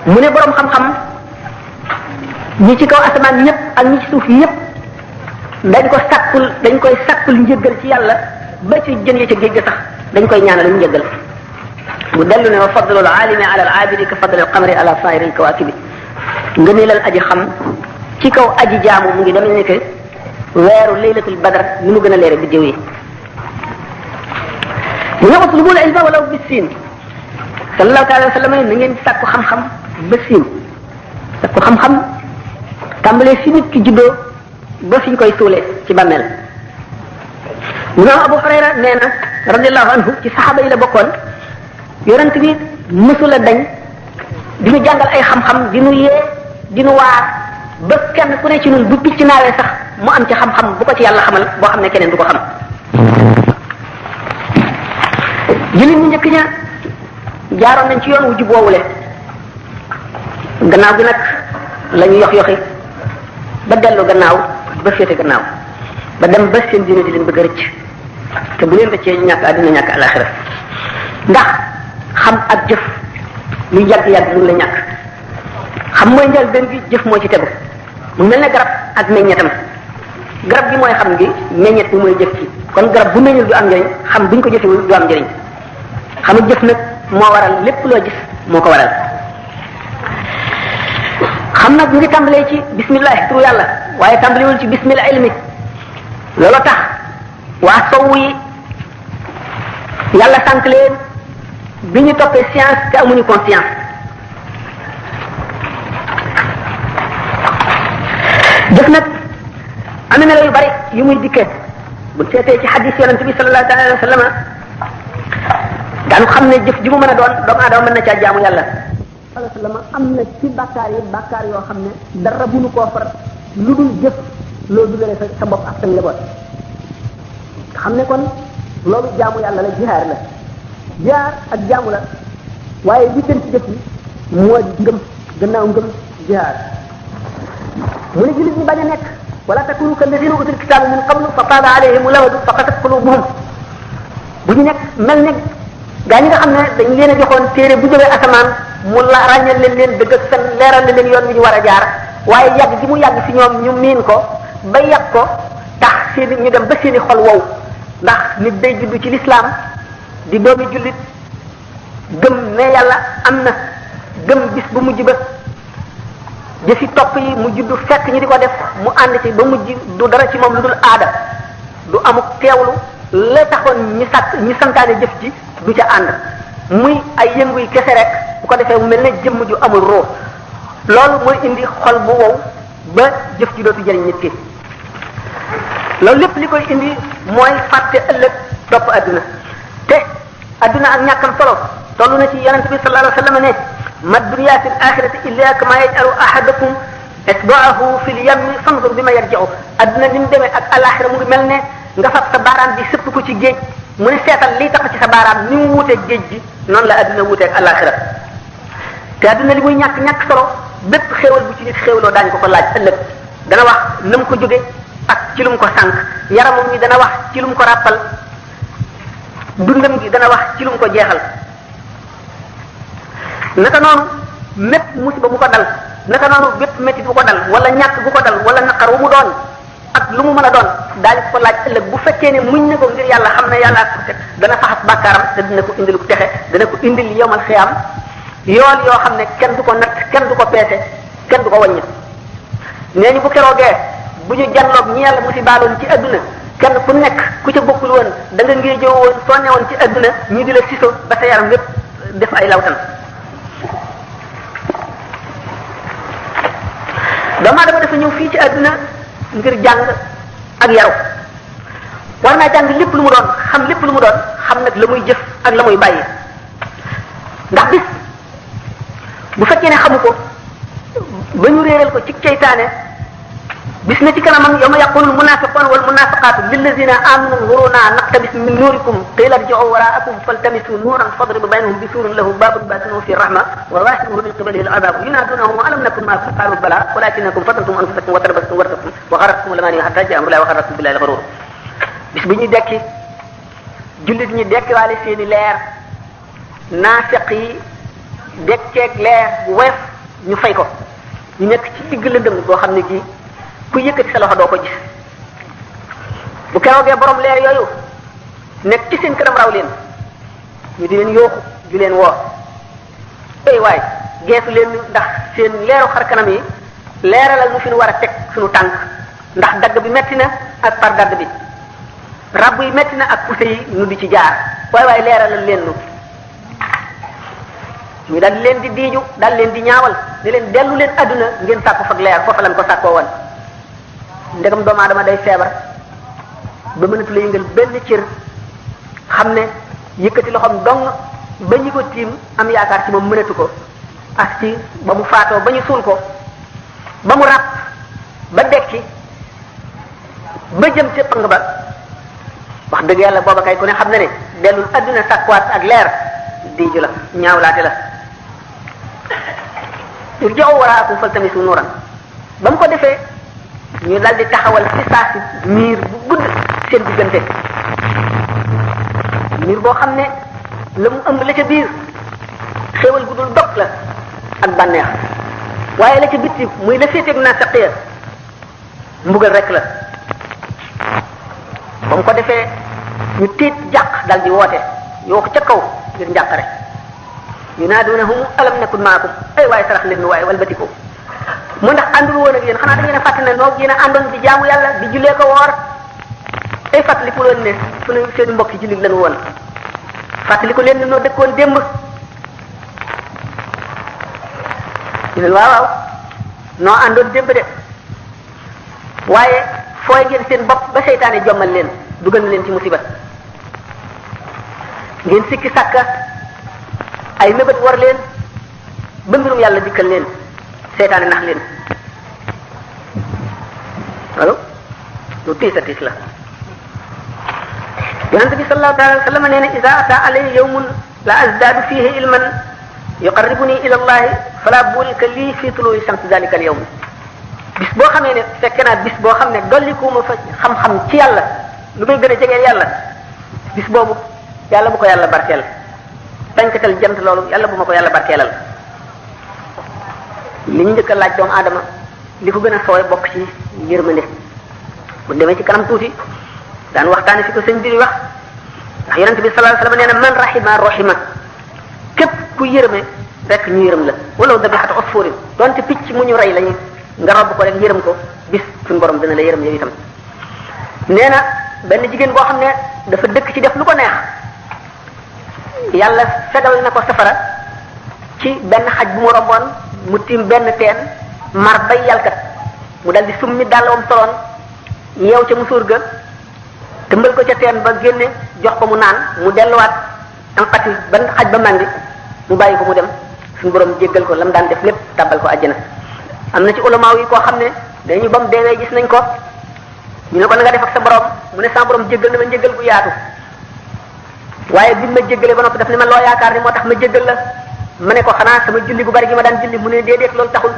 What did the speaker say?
mu ne borom xam-xam ñi ci kaw asamaan ñëpp ak ñi ci suuf ñëpp dañ koy sàkkul njëggal ci yàlla ba ci jën ya ca géej ga sax dañ koy ñaanal mu njëggal mu dellu ne wa fadlul alimi ala al abidi ka fadlil qamari ala sairil kawakibi ngëneelal aji xam ci kaw aji jaamu mu ngi demee ne que weeru laylatul badr ni mu gën a leere biddew yi mu ne utlubul ilma walaw bis siin sallallahu taala wa sallam na ngeen sàkku xam-xam ba siin sàkku xam-xam tàmbalee fi nit ki juddoo ba fi ñu koy suulee ci bàmmeel mu ne Abu Hurayra nee na radiallahu anhu ci saxaaba yi la bokkoon yonent bi mësula dañ di ñu jàngal ay xam-xam di ñu yee di ñu waar ba kenn ku ne ci ñun bu picc naawee sax mu am ci xam-xam bu ko ci yàlla xamal boo xam ne keneen du ko xam jullit ñu njëkk ña jaaroon nañ ci yoon wu jub woowule gannaaw gi nag la ñu yoxi ba dellu gannaaw ba féete gannaaw ba dem ba seen diine di leen bëgg a rëcc te bu leen rëccee ñàkk àddina ñàkk alaxira ndax xam ak jëf lu yàgg-yàgg lu la ñàkk xam mooy njëlbéen gi jëf moo ci tegu mu mel ne garab ak meññetam garab gi mooy xam gi meññet bi mooy jëf ci kon garab bu meññul du am njëriñ xam buñ ko jëfewul du am njëriñ xam ak jëf nag moo waral lépp loo gis moo ko waral xam nag ñu ngi tàmbalee ci bismillah turu yàlla waaye tàmbalewul ci bismillah ilmi loolu tax waa sowu yi yàlla sànq leen bi ñu toppee science te amuñu conscience jëf nag am na melo yu bari yu muy dikkee bu seetee ci xadis yonent bi sallallahu alayhi wa sallam daanu xam ne jëf ji mu mën a doon doomu aadama mën na caa jaamu yàlla sallallahu alayhi wa sallam am na ci bàkkaar yoo xam ne dara bu nu koo far lu dul jëf loolu dugale sa bopp ak sa njaboot xam ne kon loolu jaamu yàlla la jihaar la jihaar ak jaamu la waaye li gën ci jëf yi moo di ngëm gannaaw ngëm jihaar mu ne jullit ñi bañ a nekk wala takunu kalladina utul kitaaba min qablu fa taala alayhim lawadu fa qasat qulubuhum bu ñu nekk mel ne gaa ñi nga xam ne dañ leen a joxoon téere bu jógee asamaan mu la ràññal leen dëgg ak fen leeral leen yoon wi ñu war a jaar waaye yàgg gi mu yàgg ci ñoom ñu miin ko ba yàgg ko tax seeni ñu dem ba seeni xol wow ndax nit day judd ci lislaam di doomi jullit gëm ne yàlla am na gëm bis bu mujj ba jëfi topp yi mu judd fekk ñi di ko def mu ànd ci ba mujj du dara ci moom lu dul aada du amuk teewlu la taxoon ñi santaane jëf ji du ca ànd muy ay yëngu yi kese rek bu ko defee mu mel ne jëmm ju amul roo loolu mooy indi xol bu wow ba jëf ji dootu jëriñ nit ki loolu lépp li koy indi mooy fàtte ëllëg topp adduna te adduna ak ñàkkam solo toll na ci yonente bi sallallahu alayhi wa sallam ne ma dunya fi l-axirati illa kama yaj'alu ahadakum isba'ahu fi l-yammi fanzur bima yarji'u adduna ni mu demee ak alaxira mu ngi mel ne nga fab sa baaraam bi sëpp ko ci géej mu ne seetal lii tax ci sa baaraam ni mu wuuteeg géej gi noonu la adduna wuuteeg alaxira te adduna li muy ñàkk solo bépp xéewal bu ci nit xéewloo daañu ko laaj ëllëg dana wax na mu ko jóge ak ci lu mu ko sànq yaramam gi dana wax ci lu mu ko ràppal dundam gi dana wax ci lu mu ko jeexal naka noonu mépp musiba bu ko dal naka noonu bépp métti bu ko dal wala ñàkk bu ko dal wala naqar wu mu doon ak lu mu mën a doon daañu ko laaj ëllëg bu fekkee ne muñ na ko ngir yàlla xam ne yàlla ko teg dana faxas bàkkaaram te dina ko indil ku texe dana ko indil yowmal xiyaam yoon yoo xam ne kenn du ko natt kenn du ko peese kenn du ko wàññi nee ñu bu keroogee bu ñu janloog ñi yàlla musibaaloon ci adduna kenn ku nekk ku ca bokkul woon da nga ngir jëw woon soo newoon ci adduna ñi di la siso ba sa yaram lépp def ay lawtan doomu aadama dafa ñëw fii ci adduna ngir jàng ak yaru war naa jàng lépp lu mu doon xam lépp lu mu doon xam nag la muy jëf ak la muy bàyyi ndax bis bu fekkee ne xamu ko ba ñu réeral ko ci ceytaane bis na ci kanamam yawma yaqulu almunafiquna walmunafiqatu lilladina amanu nzuruna naqtabis min nurikum qila irji'u wara'akum faltamisu nuran fadribu baynahum bisurin lahu babun batinuhu fihi rahma wa zahiruhu min qibalihi al'adab yunadunahum alam nakun ma'akum qalu bala walakinakum fatantum anfusakum wa tarabastum wartabtum wa gharratkum al-amani hatta ja'a amrullahi wa gharrakum billahi al-ghurur bis bu ñuy dekki jullit ñi dekkiwaale seeni leer naafiq yi dekkeeg leer bu weef ñu fay ko ñu nekk ci digg lëndëm boo xam ne gii ku yëkkati sa loxo doo ko gis bu keroogee borom leer yooyu nekk ci seen kanam raw leen ñu di leen yooxu di leen woo ey waay geesu leen ndax seen leeru xar kanam yi leeralal nu fi nu war a teg suñu tànk ndax dagg bi metti na ak par dagg bi rabb yi metti na ak pousse yi nu di ci jaar waaye leeralal leen nu ñu dal leen di diiju dal leen di ñaawal ne leen dellu leen adduna ngeen sàkku fag leer foofa lañ ko sàkkoo woon ndegam doomu aadama day feebar ba mënatu la yëngal benn cër xam ne yëkkati loxoom dong ba ñi ko tiim am yaakaar ci moom mënatu ko ak ci ba mu faatoo ba ñu suul ko ba mu ràpp ba dekki ba jëm ca pang ba wax dëgg yàlla booba kay ku ne xam na ne dellul adduna sàkkuwaat ak leer diiju la ñaawlaate la irji'u waraakum faltamisu nuuran ba mu ko defee ñu dal di taxawal ci saasi miir bu gudd seen diggante miir boo xam ne la mu ëmb la ca biir xéewal gu dul dog la ak bànneex waaye la ca bitti muy la féeteeg naafiq mbugal rek la ba mu ko defee ñu tiit jàq dal di woote yoo ko ca kaw ngir njàqare yunaadunahum alam nakun maakum ay waaye sarax leen nu waaye walbatiku mu ndax àndul woon ak yéen xanaa da ngeen a fàtte ne noo yéen a àndoon di jaamu yàlla di jullee ko woor ay fàttaliku leen ne sunu seen mbokki jullit lañu woon fàttaliku leen ne noo dëkkoon démb ñu leen waaw noo àndoon démb de waaye fooy ngeen seen bopp ba seytaane jommal leen dugal na leen ci musiba ngeen sikki sàkka ay mébét war leen ba mbirum yàlla dikkal leen seytaane nax leen allo lu tiis a tiis la yonent bi sallallahu alayhi wa sallam nee na ida ata alayhi yawmun la azdaadu fihi ilman yuqarribuni ila allahi fala burika lii fi tulu'i shams dalika al yawm bis boo xamee ne fekk naa bis boo xam ne dollikuuma fa xam-xam ci yàlla lu may gën a jegeel yàlla bis boobu yàlla bu ko yàlla barkeel fenkatal jant loolu yàlla bu ma ko yàlla barkeelal li ñu njëkk a laaj doomu aadama li ko gën a sooy bokk ci yërmande bu demee ci kanam tuuti daan waxtaane fi ko sëñ bi wax ndax yonente bi sallallahu alayhi wasallam nee na man rahima rahima képp ku yërëme rek ñu yërëm la wala dabihatu usfurin donte picc mu ñu rey lañu nga robb ko rek yërëm ko bis suñu borom dina la yërëm yow itam nee na benn jigéen boo xam ne dafa dëkk ci def lu ko neex yàlla fegal na ko safara ci benn xaj bu mu romboon mu tiim benn teen mar bay yàlkat mu dal di summi dàllawam soloon yeew ca musóor ga tëmbal ko ca teen ba génne jox ko mu naan mu delluwaat am xati ba xaj ba màndi mu bàyyi ko mu dem suñu borom jéggal ko lam daan def lépp tàbbal ko àjjana am na ci ulamaaw yi koo xam ne dañu ba mu deewee gis nañ ko ñu ne ko na nga def ak sa borom mu ne sa borom jéggal na ma njéggal bu yaatu waaye bi ma jéggalee ba noppi daf ne ma loo yaakaar ni moo tax ma jéggal la ma ne ko xanaa sama julli gu bari gi ma daan julli mu ne déedéet loolu taxul